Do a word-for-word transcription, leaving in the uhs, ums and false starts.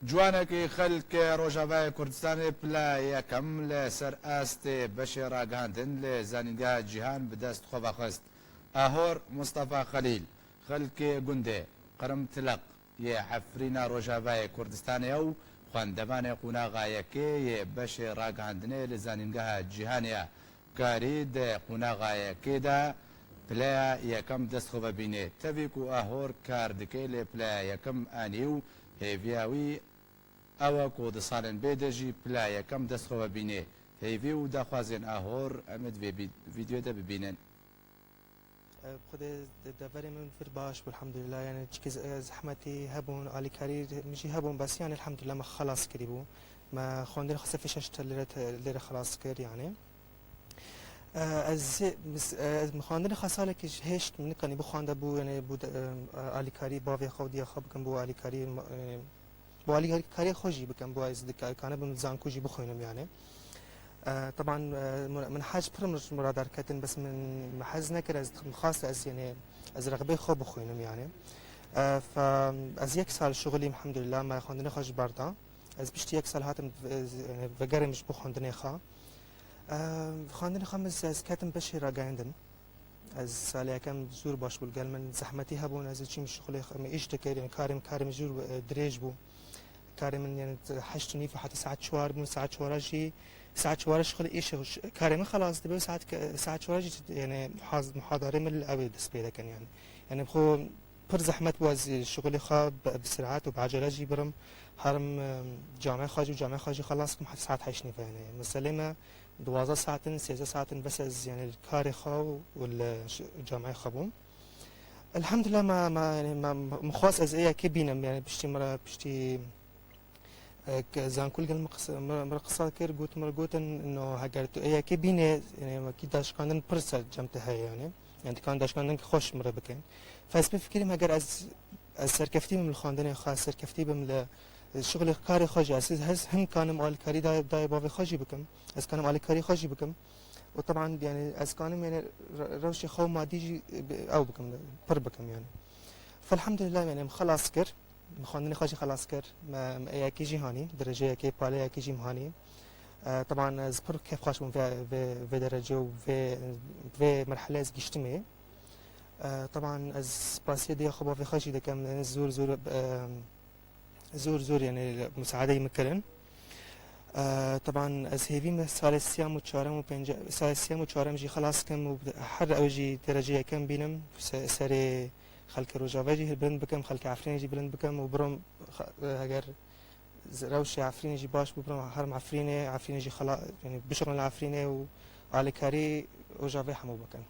Ciwanekî xelkê Rojavayê Kurdistanê pila yekem li ser astê beşê ragihandin li Zanîngeha Cîhan bi dest xwe vexist. Ahor Mustafa Xelîl, xelkê gundê Qirim Tileq yê Efrîna Rojavayê Kurdistanê ye û xwendevanê qonaxa yekê yê beşê ragihandinê li Zanîngeha Cîhanê ye. Karî di qonaxa yekê de pileya yekem dest xwe vebînê. Tevî ku Ahor kar dike lê pileya yekem anî û hêviya wî ew e ku di salên bê de jî pileya yekem dest xwe vebînê. Hêvî û daxwazên Ahor em ê di vê bî-, vîdyoyê de bibînin. Xwedê de-, deverê min vir baş bû, elhamdulillah. Yani çikî ze-, zehmetî hebûn, alîkarî min jî hebûn, bes yani elhamdulillah me xelas kirî bû. Me xwendinê xwe sefê şeş te lêre te-, lêre xelas kir yani. E, ez, mis-, e, ez xwendinê xwe salekî ji hêşt min nikanî bixwende bû, yani bû de-, e, alîkarî bavê xwe û diya xwe bikim, bû alîkarî ma-, e, Bo alîkariyê xwe jî bikim, bo ez dika-, kanibim zankû jî bixwînim yani. E, teban, e, min, min hec pir min, min ra derketin, bes min, min hez nekir, ez, min xwest ez, yani, ez rexbê xwe bixwînim yani. E, fe, ez yek sal şixulîm, elhamdulillah, me xwendinê xwe ji ber da. Ez piştî yek sal hatim, ez, yani, vegerim ji bo xwendinê xwe. E, xwendinê xwe min, ez ketim beşê ragihandin. Ez salê yekem zûr baş bû li gel min, zehmetî hebûn, ez çîm şixulê xwe, min îş dikir, yani karê min, karê min zûr, e, dirêj bû. Karê min, yani, heşt û nîv heta saet çar bûn, saet çar jî, saet çar şixulê îş, karê min xelas dibe, saet ke-, saet çar jî, yani, muhaz-, muhadarê min li ew ê dest pê dikin, yani. Yani, xwe pir zehmet bû, ez şixulê xwe bi, bi sir'et û bi ecele jî birim, herim, e, camê xwe jî û camê xwe jî xelas kim, heta saet heşt nîve, yani. Meselê me, duwazdeh saetin, sêzdeh saetin bes ez, yani, li karê xwe û li ş-, cameyê xwe bûm. Elhamdulillah, me, me, yani, me, me xwest ez ê yekê bînim, yani, piştî min re, piştî, e, ke zankû li gel min qis-, min re, min re qisa kir, got, min re gotin, no, heger tu ê yekê bînê, yani, wekî daşkandin pir sercem te heye, yani. Yani, dikan daşkandin ki xweş min re bikin. Fe ez pê fikirîm, heger ez, ez serkeftî bim li xwendinê xwe, ez serkeftî bim li, e, şixulê karê xwe jî, ez hez him kanim alîkarî dayê, dayê bavê xwe jî bikim. Ez kanim alîkarî xwe jî bikim. Û teban, yani, ez kanim, yani, re-, rewşê xwe û madî jî, e, bi-, ew bikim, pir bikim, yani. Felhamdulillah, yani, em xelas kir. Min xwendinê xwe jî xelas kir. Me, me ê yekê jî hanî, derece yekê, pale yekê jî min hanî. E, teban, ez pir kêfxweş bûm vê, vê, vê derece û vê, vê merhele ez giştimê. E, teban, ez spasiya diya xwe bavê xwe jî dikim. Yani, zor, zor, e, Zor zor, yani, musaadeyê min kirin. Eee, teban ez hêvî me salê siyam û çarem û pênce-, salê siyam û çarem jî xelas kim û her ew jî derece yekem bînim. Se-, serê xelkê Rojavayê jî bilind bikim, xelkê Efrînê jî bilind bikim û birim xe-, heger z-, rewşê Efrînê jî baş bû, birim herim Efrînê, Efrînê jî xela-, yani, bişirim li Efrînê û alîkarî Rojavayê hemû bikim.